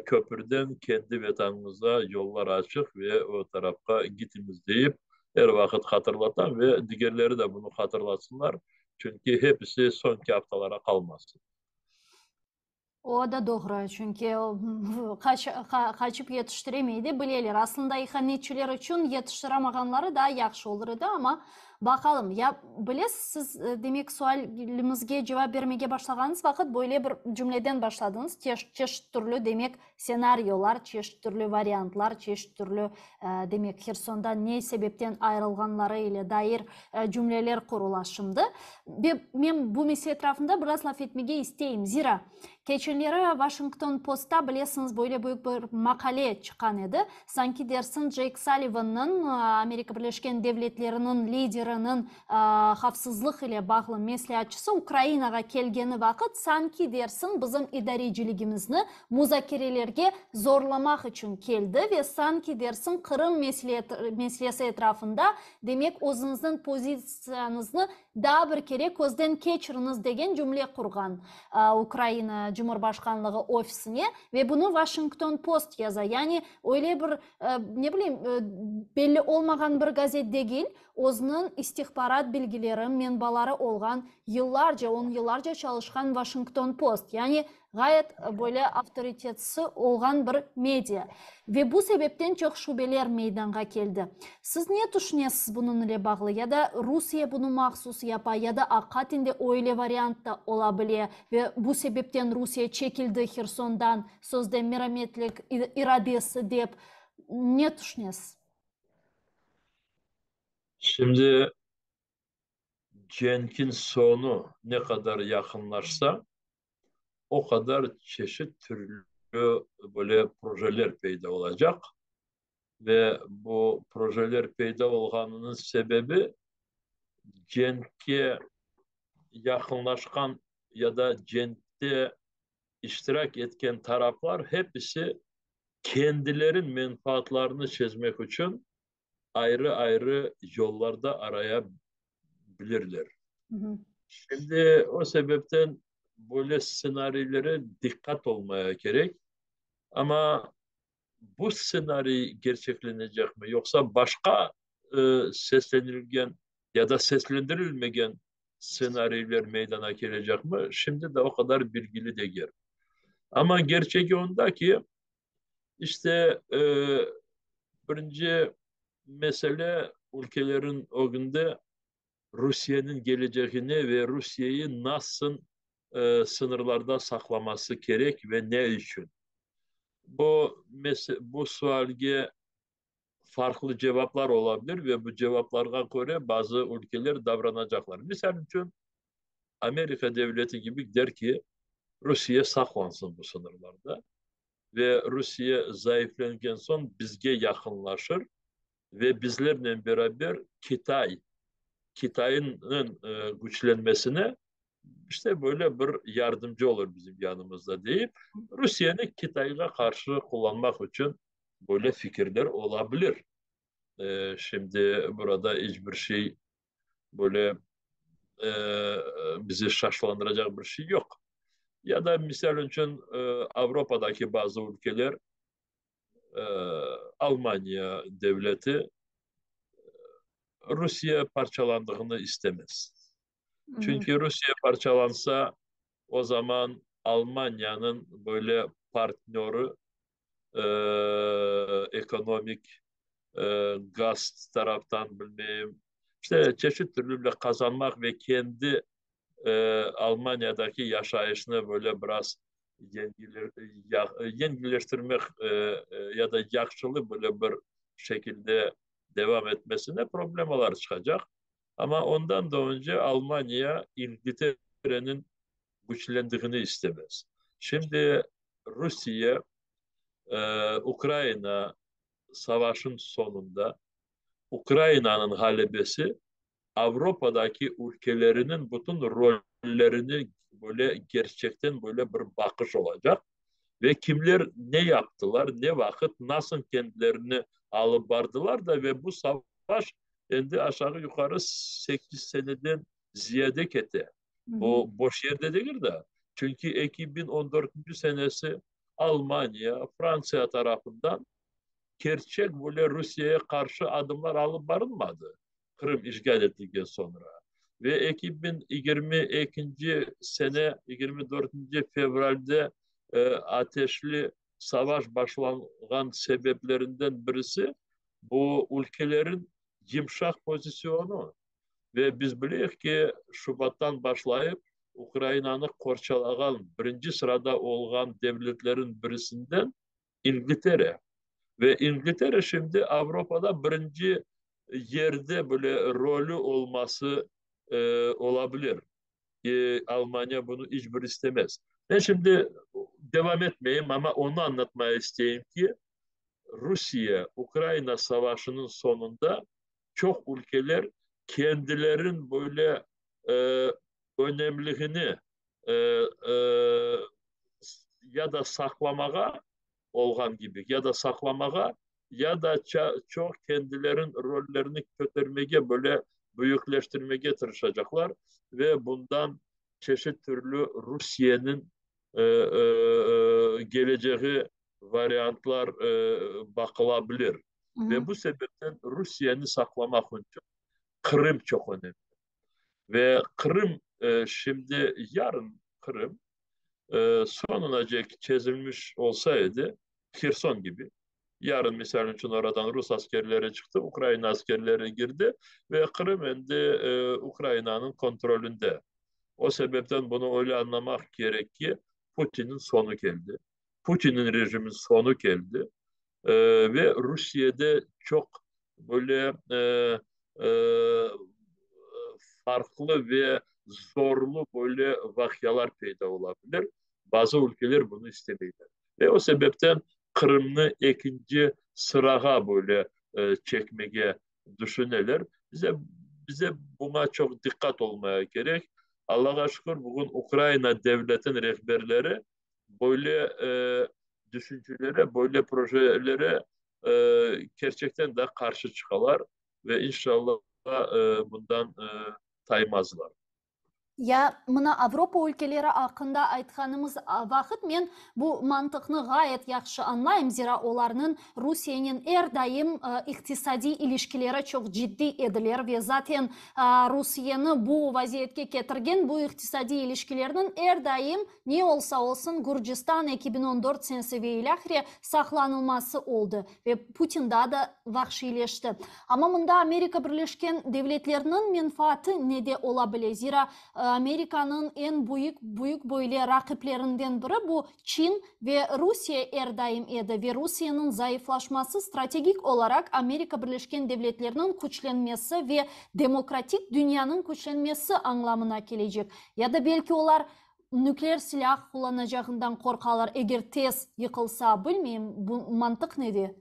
köpürden kendi Vetanıñıza yollar açıq ve o tarafqa gitiñiz deyip er vaqıt hatırlatam ve digerleri de bunı hatırlatsınlar, çünki hepisi soñki aftalara qalmasın. O da doğru, çünki qaçıp yetiştiremey de bileler. Aslında ihanetçiler içün yetiştiramağanları daa yahşı olur edi, amma baqalım. Ya, bilesiz, siz, demek, sualimizge cevap bermege başlağanıñız vaqıt böyle bir cümleden başladıñız, çeşit türlü, demek, senaryolar, çeşit türlü variantlar, çeşit türlü, demek, Hersondan ne sebepten ayırılğanları ile dair cümleler qurula şimdi. Ve men bu mesele etrafında biraz laf etmege isteyim. Zira, keçenleri Washington Postta, bilesiñiz, böyle büyük bir maqale çıqqan edi. Sanki dersiñ Jake Sullivannıñ, Amerika Birleşken Devletleriniñ lideriniñ havfsızlıq ile bağlı mesleatçısı Ukrainağa kelgeni vaqıt, sanki dersiñ bizim idareciligimizni muzakerelerge zorlamaq içün keldi ve sanki dersiñ Qırım meselesi etrafında, demek, özüñizniñ pozitsiyañıznı daa bir kere közden keçiriñiz degen cümle qurğan Ukraina Cumhurbaşqanlığı ofisine ve bunı Washington Post yaza, yani öyle bir, ne bileyim, belli olmağan bir gazet degil, özüniñ istihbarat bilgileri, menbaları olğan, yıllarca, on yıllarca çalışqan Washington Post, yani ğayet böyle avtoritetsi olğan bir media. Ve bu sebepten çoq şübeler meydanğa keldi. Siz ne tüşünesiz bunıñ ile bağlı? Ya da Rusiye bunı mahsus yaptımı? yapa, ya da aqaten de öyle variant da ola bile ve bu sebepten Rusiye çekildi Hersondan, sözde merametlik iradesi dep. Ne tüşünesiz? Şimdi cenkin soñu ne qadar yaqınlaşsa, o qadar çeşit türlü böyle projeler peyda olacaq. Ve bu projeler peyda olğanınıñ sebebi, cenkke yaqınlaşqan ya da cenkte iştirak etken taraflar hepisi kendilerin menfaatlarını çezmek içün ayrı-ayrı yollarda araya bilirler. Şimdi o sebepten böyle stsenariylere diqqat olmaya kerek. Amma bu stsenariy kerçeklenecekmi, yoqsa başqa seslenilgen ya da seslendirilmegen stsenariyler meydana kelecekmi, şimdi de o qadar bilgili degil. Amma kerçegi onda ki, işte, birinci mesele ülkelerin ögünde Rusiyeniñ kelecegini ve Rusiyeyi nasıl sıñırlarda saqlaması kerek ve ne içün? Bu bu sualge farqlı cevaplar ola bilir ve bu cevaplarğa köre bazı ülkeler davranacaqlar. Misal içün, Amerika devleti kibi der ki, Rusiye saqlansın bu sıñırlarda ve Rusiye zayıflengen soñ bizge yaqınlaşır ve bizlernen beraber Kitay, Kitayınıñ küçlenmesine işte böyle bir yardımcı olur bizim yanımızda deyip, Rusiyeni Kitayğa qarşı qullanmaq içün böyle fikirler ola bilir. Şimdi burada iç bir şey böyle bizi şaşlandıracaq bir şey yoq. Ya da, misal içün, Avropadaki bazı ülkeler, Almaniya devleti Rusiye parçalandığını istemez. Çünki Rusiye parçalansa, o zaman Almaniyanıñ böyle partnörı ekonomik, gaz taraftan, bilmeyim, işte çeşit türlü bile qazanmaq ve kendi Almaniyadaki yaşayışnı böyle biraz yengilleştirmek ya da yahşılı böyle bir şekilde devam etmesine problemalar çıqacaq. Amma ondan da önce Almaniya İngiltereniñ küçlendigini istemez. Şimdi Rusiye Ukraina savaşın soñunda Ukrainanıñ ğalebesi Avropadaki ülkeleriniñ bütün rollerini böyle kerçekten böyle bir baqış olacaq ve kimler ne yaptılar, ne vaqıt, nasıl kendilerini alıp bardılar da ve bu savaş endi aşağı-yuqarı sekiz seneden ziyade kete. Bu boş yerde degil de, çünki 2014-nci senesi Almaniya, Frantsiya tarafından kerçek böyle Rusiyeye qarşı adımlar alıp barılmadı Qırım işğal etilgen soñra. Ve 2022-nci sene 24-nci fevralde ateşli savaş başlanğan sebeplerinden birisi bu ülkelerin yımşaq pozisyonu. Ve biz bileyik ki, şubattan başlayıp Ukrainanı qorçalağan birinci sırada olğan devletlerin birisinden İngiltere. Ve İngiltere şimdi Avropada birinci yerde böyle rolü olması ola bilir. Almaniya bunı iç bir istemez. Men şimdi devam etmeyim, amma onı añlatmaya isteyim ki, Rusiye, Ukraina savaşınıñ soñunda çoq ülkeler kendilerin böyle önemligini ya da saqlamağa olğan kibi, ya da saqlamağa, ya da çoq kendilerin rollerini kötermege, böyle büyükleştirmege tırışacaqlar ve bundan çeşit türlü Rusiyeniñ kelecegi variantlar baqıla bilir. Ve bu sebepten Rusiyeni saqlamaq içün Qırım çoq önemli. Ve Qırım şimdi yarın Qırım soñunacek çezilmiş olsa edi, Herson kibi. Yarın, misal içün, oradan rus askerleri çıqtı, Ukraina askerleri girdi ve Qırım endi Ukrainanıñ kontrolünde. O sebepten bunı öyle añlamaq kerek ki, Putinniñ soñu keldi, Putinniñ rejiminiñ soñu keldi ve Rusiyede çoq böyle farqlı ve zorlu böyle vaqialar peyda ola bilir. Bazı ülkeler bunı istemeyler. Ve o sebepten Qırımnı ekinci sırağa böyle çekmege düşüneler. Bize, bize buña çoq diqqat olmaya kerek. Allağa şükür, bugün Ukraina devletiniñ rehberleri böyle düşüncelere, böyle projelere kerçekten de qarşı çıqalar ve inşallah bundan taymazlar. Ya mına Avropa ülkeleri aqqında aytqanımız vaqıt men bu mantıqnı ğayet yahşı añlayım, zira olarnıñ Rusiyenen er daim iqtisadiy ilişkileri çoq ciddiy ediler ve zaten Rusiyeni bu vaziyetke ketirgen bu iqtisadiy ilişkilerniñ er daim ne olsa olsun Gürcistan 2014 senesi ve ilâhre saqlanılması oldı ve Putin daa da vahşiyleşti. Amma mında Amerika Birleşken Devletleriniñ menfaatı nede ola bile? Zira Amerikanıñ eñ büyük büyük böyle raqiplerinden biri bu Çin ve Rusiye er daim edi ve Rusiyeniñ zayıflaşması strategik olaraq Amerika Birleşken Devletleriniñ küçlenmesi ve demokratik dünyanıñ küçlenmesi añlamına kelecek. Ya da belki olar nükleer silâh qullanacağından qorqalar, eger tez yıqılsa, bilmeyim, bu mantıq nede?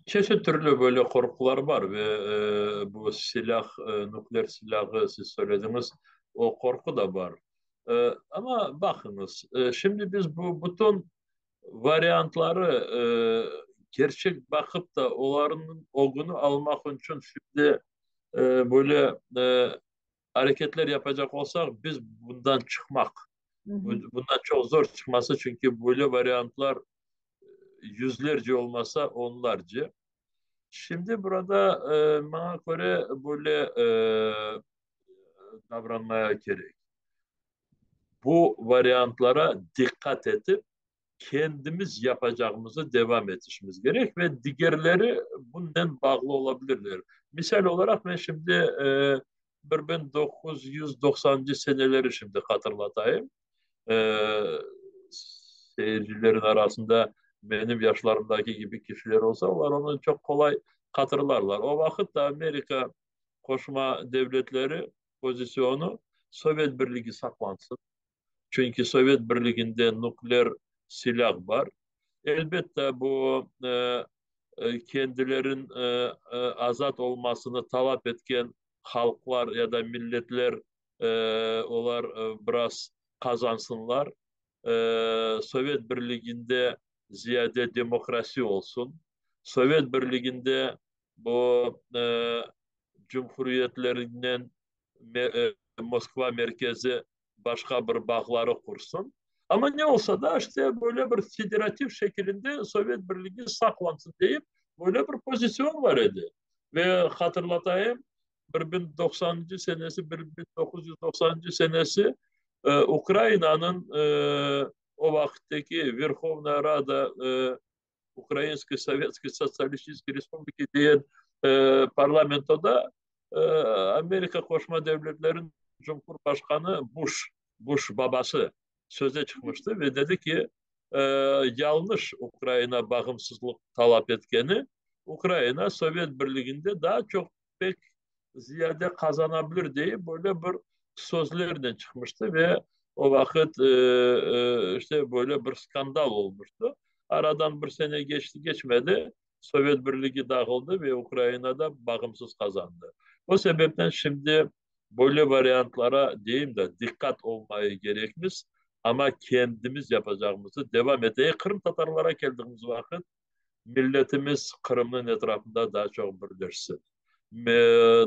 Çeşit türlü böyle qorqular bar ve bu silâh, nükleer silâhı siz söylediñiz, o qorqu da bar. Amma baqıñız, şimdi biz bu bütün variantları kerçek baqıp da olarnıñ ögüni almaq içün şimdi böyle areketler yapacaq olsaq, biz bundan çıqmaq, bundan çoq zor çıqması, çünki böyle variantlar yüzlerce olmasa, onlarca. Şimdi burada, maña köre, böyle davranmaya kerek. Bu variantlara diqqat etip, kendimiz yapacağımızı devam etişimiz kerek ve digerleri bunnen bağlı olabilirler. Misal olaraq, men şimdi 1990-cı seneleri şimdi hatırlatayım. Seyircilerin arasında menim yaşlarımdaki kibi kişiler olsa, olar onı çoq qolay hatırlarlar. O vaqıt da Amerika Qoşma Devletleri pozisyonu Sovet Birligi saqlansın, çünki Sovet Birliginde nukleer silâh bar. Elbette, bu kendilerin azat olmasını talap etken halqlar ya da milletler, olar biraz qazansınlar, Sovet Birliginde ziyade demokrasi olsun, Sovet Birliginde bu cumhuriyetlerinen Moskva merkezi başqa bir bağları qursun. Amma ne olsa da, işte, böyle bir federativ şekilinde Sovet Birligi saqlansın deyip, böyle bir pozitsion bar edi. Ve hatırlatayım, bir biñ doqsanıncı senesi, bir biñ 990-ncı senesi Ukrainanıñ o vaqıttaki Verhovnaya Rada Ukrainskoy Sovetskoy Sotsialistiçeskoy Respubliki diyen parlamentoda Amerika Qoşma Devletleriniñ cumhurbaşqanı Buş, Buş babası söze çıqmıştı ve dedi ki, yañlış Ukraina bağımsızlıq talap etkeni, Ukraina Sovet Birliginde daa çoq pek ziyade qazana bilir deyip böyle bir sözlernen çıqmıştı ve o vaqıt işte böyle bir skandal olmuştı. Aradan bir sene geçti geçmedi, Sovet Birligi dağıldı ve Ukraina da bağımsız qazandı. O sebepten şimdi böyle variantlara deyim de diqqat olmayı kerekmiz, amma kendimiz yapacağımızı devam eteyik. Qırımtatarlara keldiğimiz vaqıt, milletimiz Qırımnıñ etrafında daa çoq birleşsin.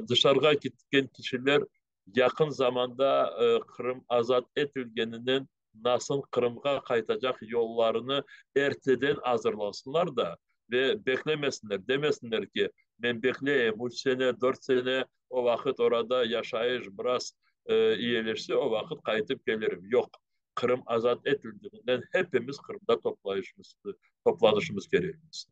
Dışarığa ketken kişiler yaqın zamanda Qırım azat etilgeninen nasıl Qırımğa qaytacaq yollarını erteden azırlasınlar da ve beklemesinler, demesinler ki, men bekleyim üç sene, dört sene, o vaqıt orada yaşayış biraz iyeleşse, o vaqıt qaytıp kelirim. Yoq. Qırım azat etildiginden hepimiz Qırımda toplayışımız, toplanışımız kerekmiz.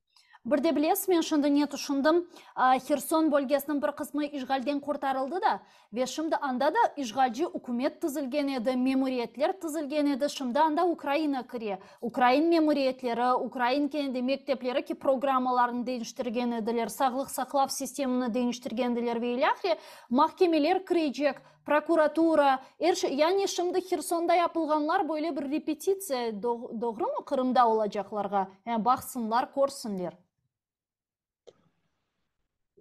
Bir de bilesiz, men şimdi ne tüşündim, Herson bölgesiniñ bir qısmı işğalden qurtarıldı da, ve şimdi anda da işğalci ükümet tizilgen edi, memuriyetler tizilgen edi, şimdi anda Ukraina kire. Ukrain memuriyetleri, ukrain kene de mektepleri ki, programmalarını deñiştirgen ediler, sağlıq saqlav sistemini deñiştirgen ediler ve ilâhre, mahkemeler kirecek, Prokuratura, er şey, yani şimdi Hersonda yapılğanlar böyle bir repetitsiya, doğrumı, Qırımda olacaqlarğa, yani baqsınlar, körsinler.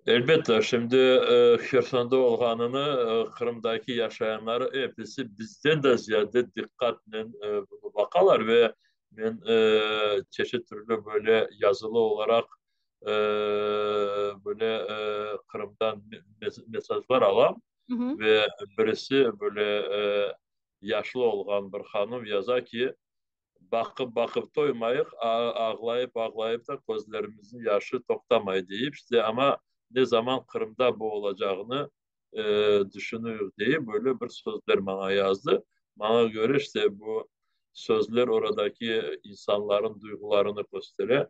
Elbette, şimdi Hersonda olğanını Qırımdaki yaşayanları episi bizden de ziyade diqqatnen bunı baqalar ve men çeşit türlü böyle yazılı olaraq böyle Qırımdan mesajlar alam ve birisi böyle yaşlı olğan bir hanım yaza ki, baqıp-baqıp toymayıq, ağlayıp-ağlayıp da közlerimizniñ yaşı toqtamay deyip, işte, amma ne zaman Qırımda bu olacağını düşünüyik deyip, böyle bir sözler maña yazdı. Maña köre, işte, bu sözler oradaki insanların duyğularını köstere.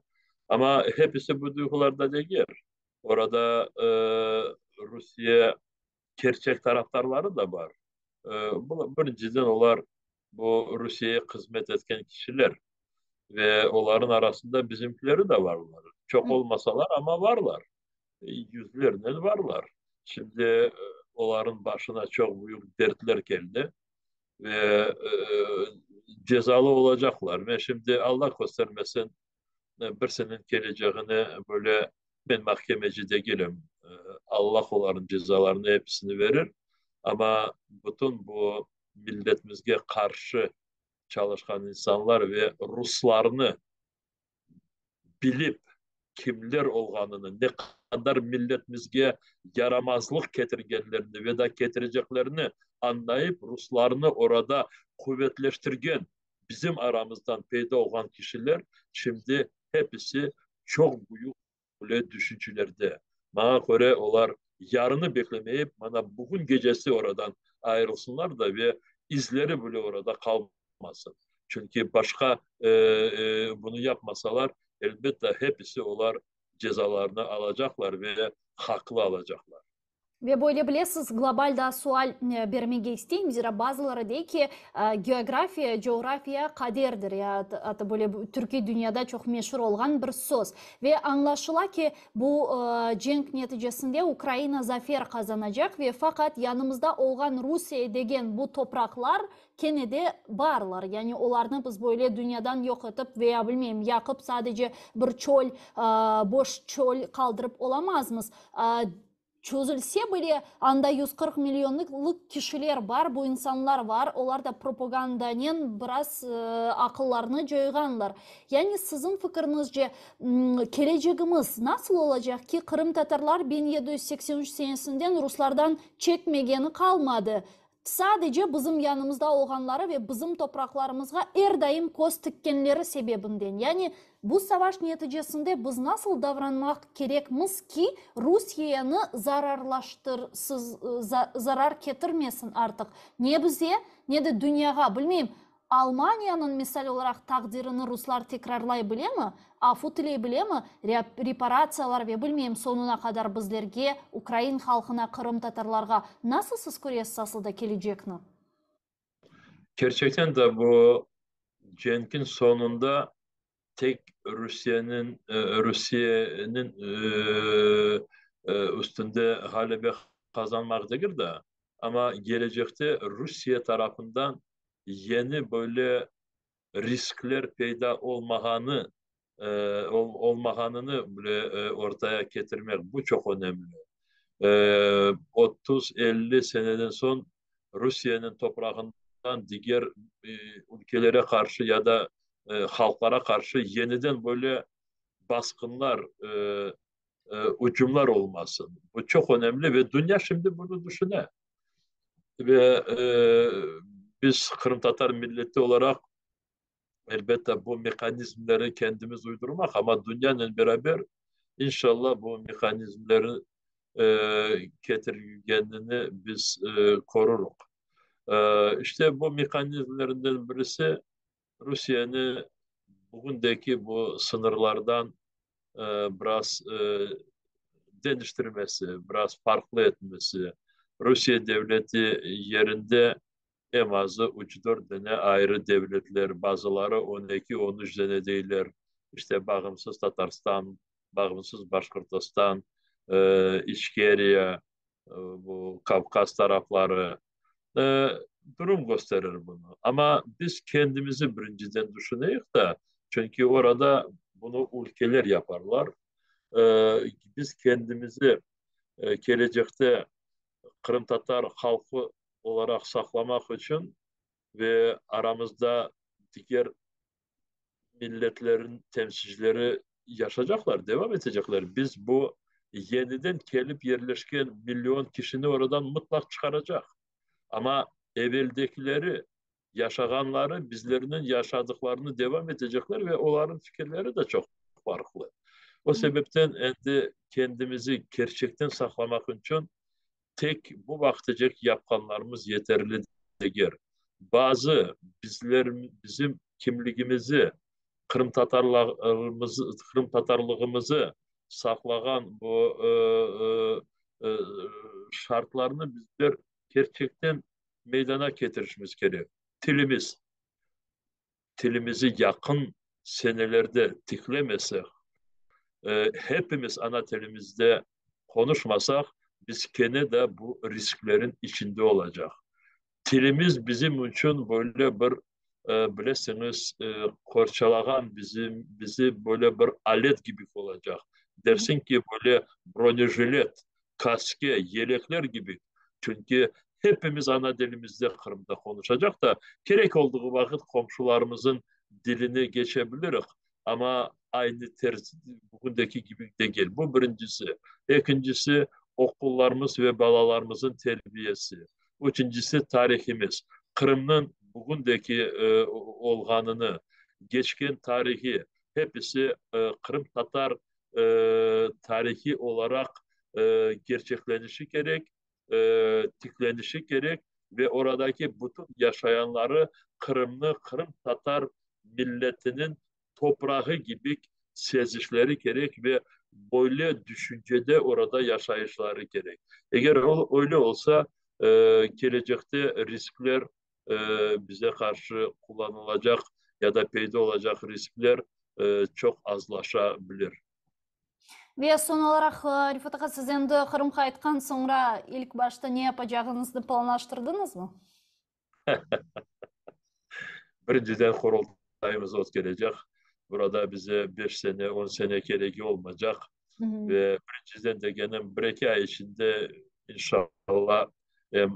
Amma hepisi bu duyğularda degil. Orada Rusiye kerçek tarafdarları da bar. Birinciden, olar bu Rusiyege hızmet etken kişiler ve olarnıñ arasında bizimkileri de varlar. Çoq olmasalar, amma varlar. Yüzlernen varlar. Şimdi olarnıñ başına çoq büyük dertler keldi ve cezalı olacaqlar. Men şimdi, Alla köstermesin, birisiniñ keleceğini böyle, men mahkemeci degilim, Alla olarnıñ cezalarını episini verir, amma bütün bu milletimizge qarşı çalışqan insanlar ve ruslarnı bilip, kimler olğanını, ne qadar milletimizge yaramazlıq ketirgenlerini ve da ketireceklerini añlayıp, ruslarnı orada quvetleştirgen bizim aramızdan peyda olğan kişiler şimdi hepisi çoq büyük böyle tüşüncelerde. Maña köre, olar yarını beklemeyip, mana bugün gecesi oradan ayırılsınlar da ve izleri bile orada qalmasın. Çünki başqa bunı yapmasalar, elbette, hepisi olar cezalarını alacaqlar ve haqlı alacaqlar. Ve böyle bilesiz, global da sual bermege isteyim, zira bazıları dey ki, geografiya, coğrafiya qaderdir, ya atta böyle türkiy dünyada çoq meşur olğan bir söz. Ve añlaşıla ki, bu cenk neticesinde Ukraina zafer qazanacaq ve faqat yanımızda olğan Rusiye degen bu topraqlar kene de barlar. Yani olarnı biz böyle dünyadan yoq etip veya bilmeyim yaqıp sadece bir çöl, boş çöl qaldırıp olamazmız. Çözülse bile, anda 140 millionlıq kişiler bar, bu insanlar bar, olar da propagandanen biraz aqıllarını coyğanlar. Yani siziñ fikiriñizce, kelecegimiz nasıl olacaq ki, qırımtatarlar 1783 senesinden ruslardan çekmegeni qalmadı, sadece bizim yanımızda olğanları ve bizim topraqlarımızğa er daim köz tikkenleri sebebinden. Yani bu savaş neticesinde biz nasıl davranmaq kerekmiz ki, Rusiyeni zararlaştırsız, zarar ketirmesin artıq ne bize, ne de dünyağa, bilmeyim, Almaniyanıñ, misal olaraq, taqdirini ruslar tekrarlay bilemi, afu tiley bilemi, reparatsiyalar ve bilmeyim soñuna qadar bizlerge, ukrain halqına, qırımtatarlarğa, nasıl siz köresiz asılda kelecekni? Kerçekten de bu cenkiñ soñunda tek Rusiyeniñ Rusiyeniñ üstünde ğalebe qazanmaq degil de, amma kelecekte Rusiye tarafından yeni böyle riskler peyda olmağanı olmağanını bile ortaya ketirmek, bu çoq önemli. 30-50 seneden soñ Rusiyeniñ toprağından diger ülkelere qarşı ya da halqlara qarşı yeniden böyle basqınlar, ücümler olmasın. Bu çoq önemli ve dünya şimdi bunı düşüne. Ve biz qırımtatar milleti olaraq elbette bu mehanizmleri kendimiz uydurmaq, amma dünyanen beraber inşallah bu mehanizmleri ketirgenini biz körürük. İşte bu mehanizmlerinden birisi Rusiyeni bugündeki bu sıñırlardan biraz deñiştirmesi, biraz farqlı etmesi, Rusiye devleti yerinde eñ azı üç-dört dane ayrı devletler, bazıları on eki, on üç dane deyler, işte bağımsız Tatarstan, bağımsız Başqırtıstan, İçkeriya, bu Kavkaz tarafları, durum kösterir bunı. Amma biz kendimizi birinciden düşüneyik da, çünki orada bunı ülkeler yaparlar. Biz kendimizi kelecekte qırımtatar halqı olaraq saqlamaq içün ve aramızda diger milletlerin temsilcileri yaşacaqlar, devam etecekler. Biz bu yeniden kelip yerleşken million kişini oradan mıtlaq çıqaracaq. Amma eveldekileri, yaşağanları bizlerniñ yaşadıqlarını devam etecekler ve olarnıñ fikirleri de çoq farqlı. O sebepten endi kendimizi kerçekten saqlamaq içün tek bu vaqıtacek yapqanlarımız yeterli degil. Bazı bizler, bizim kimligimizi, qırımtatarlarımızı, qırımtatarlığımızı saqlağan bu şartlarnı bizler kerçekten meydana ketirişimiz kerek. Tilimiz. Tilimizi yaqın senelerde tiklemesek, hepimiz ana tilimizde qonuşmasaq, biz kene de bu risklerin içinde olacaq. Tilimiz bizim içün böyle bir, bilesiñiz, qorçalağan bizim, bizi böyle bir alet kibi olacaq. Dersiñ ki, böyle bronejilet, kaske, yelekler kibi. Çünki hepimiz ana dilimizde Qırımda qonuşacaq da, kerek olduğı vaqıt qomşularımızın diline keçe bilirik, amma aynı terz, bugündeki kibi degil. Bu birincisi. Ekincisi, oqullarımız ve balalarımızın terbiyesi. Üçüncisi, tarihimiz. Qırımnıñ bugündeki olğanını, keçken tarihi, hepisi qırımtatar tarihi olaraq kerçeklenişi kerek, tiklenişi kerek ve oradaki bütün yaşayanları Qırımnı qırımtatar milletiniñ toprağı kibi sezişleri kerek ve böyle düşüncede orada yaşayışları kerek. Eger öyle olsa, kelecekte riskler bize qarşı qullanılacaq ya da peyda olacaq riskler çoq azlaşa bilir. Ve soñ olaraq, Refat ağa, siz endi Qırımğa qaytqan soñra ilk başta ne yapacağıñıznı planlaştırdıñızmı? Birinciden Qurultayımız ötkerecek. Burada bize beş sene, on sene keregi olmaycaq. Ve birinciden degenim, bir-eki ay içinde, inşallah, em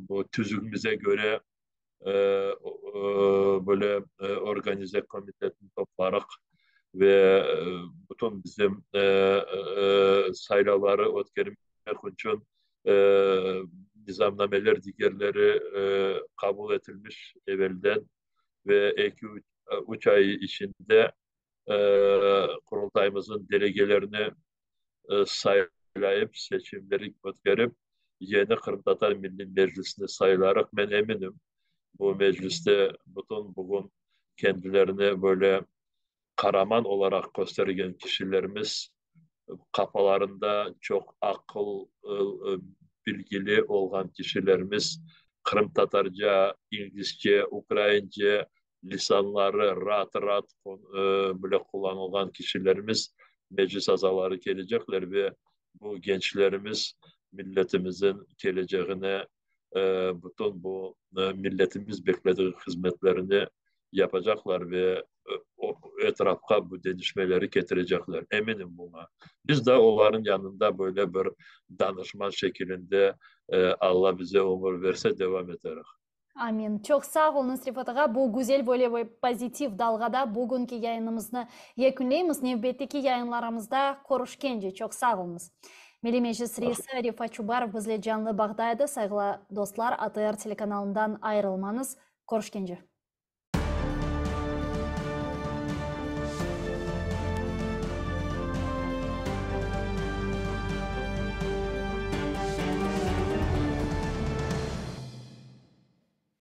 bu tüzügimize köre böyle organize komitetni toplarıq ve bütün bizim saylavları ötkermek içün nizamnameler, digerleri qabul etilmiş evelden ve eki-üç ay içinde Qurultayımıznıñ delegelerini saylayıp, seçimleri ötkerip, yeni Qırımtatar Milliy Meclisini saylarıq. Men eminim, bu mecliste bütün bugün kendilerini böyle qaraman olaraq köstergen kişilerimiz, qafalarında çoq aqıl, bilgili olğan kişilerimiz, qırımtatarca, inglizce, ukraince lisanları raat-raat bile qullanılğan kişilerimiz, meclis azaları kelecekler ve bu gençlerimiz milletimizin keleceğine bütün bu milletimiz beklediği hızmetlerini yapacaqlar ve etrafqa bu deñişmeleri ketirecekler. Eminim buña. Biz de olarnıñ yanında böyle bir danışman şekilinde, Alla bize ömür verse, devam eterik. Amin. Çoq sağ oluñız, Refat ağa. Bu güzel böyle bir pozitiv dalğada bugünki yayınımıznı yekünleymiz. Nevbetteki yayınlarımızda körüşkence. Çoq sağ oluñız. Milliy Meclis reisi Refat Çubarov bizle canlı bağda edi. Sayğılı dostlar, ATR telekanalından ayırılmañız. Körüşkence.